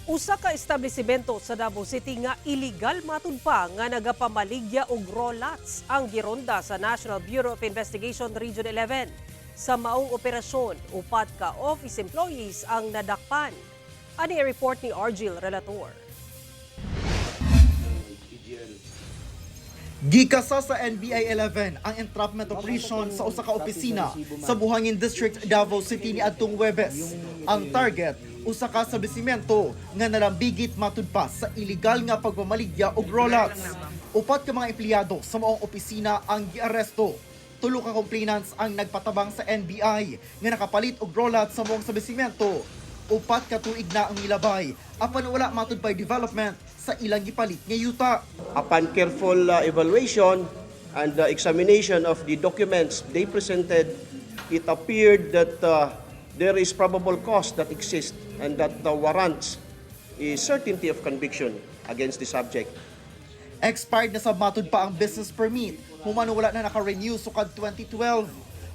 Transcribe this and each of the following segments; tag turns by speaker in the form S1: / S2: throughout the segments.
S1: Usa ka establishmento sa Davao City nga illegal matud pa nga nagapamaligya og raw lots ang gironda sa National Bureau of Investigation Region 11. Sa maong operasyon, upat ka office employees ang nadakpan. Ani ang report ni Argil Relator.
S2: Gikasa sa NBI 11 ang entrapment operation sa usa ka opisina sa Buhangin District, Davao City niadtong Huwebes. Ang target, usa ka establishmento nga nalambigit matud pa sa illegal nga pagmamaligya og raw lots. Upat ka mga empleyado sa maong opisina ang giaresto. Tulo ka complainants ang nagpatabang sa NBI nga nakapalit og raw lots sa maong establishmento. 4 ka tuig na ang milabay apan wala matud pay development sa ilang gipalit nga yuta.
S3: Upon careful evaluation and examination of the documents they presented, it appeared that there is probable cause that exists and that warrants a certainty of conviction against the subject.
S2: Expired na sa matud pa ang business permit, human wala na naka-renew sukad 2012.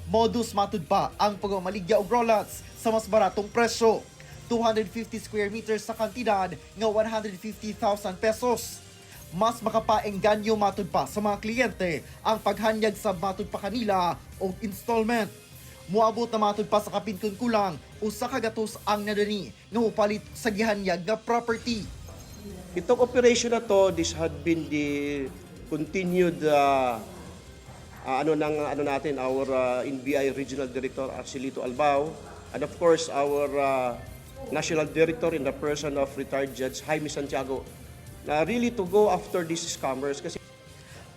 S2: Modus matud pa ang pagmamaligya og raw lots sa mas baratong presyo. 250 square meters sa kantidad nga 150,000 pesos. Mas makapaengganyo matud pa sa mga kliyente ang paghanyag sa matud pa kanila og installment. Muabot na matud pa sa kapin kun kulang 1 ka gatos ang nadani nga mopalit sa gihanyag nga property.
S3: Itong operation na to, this had been the continued ano ng ano natin, our NBI Regional Director Arcelito Albao, and of course our National Director in the person of retired Judge Jaime Santiago, na really to go after these scammers kasi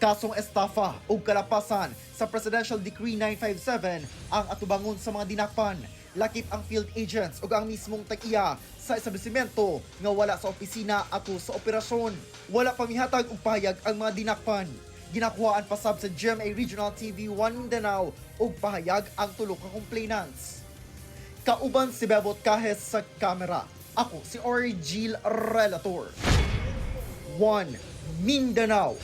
S2: Kasong estafa ug kalapasan sa Presidential Decree 957 ang atubangon sa mga dinakpan. Lakip ang field agents ug ang mismong tag-iya sa establishmento nga wala sa opisina ato sa operasyon. Wala pa mihatag og pahayag ang mga dinakpan. Ginakuhaan pa sab sa GMA Regional TV 1 Mindanao og pahayag ang tulo ka complainants. Kauban si Bebot Cajes sa kamera. Ako si Orgil Relator. 1 Mindanao.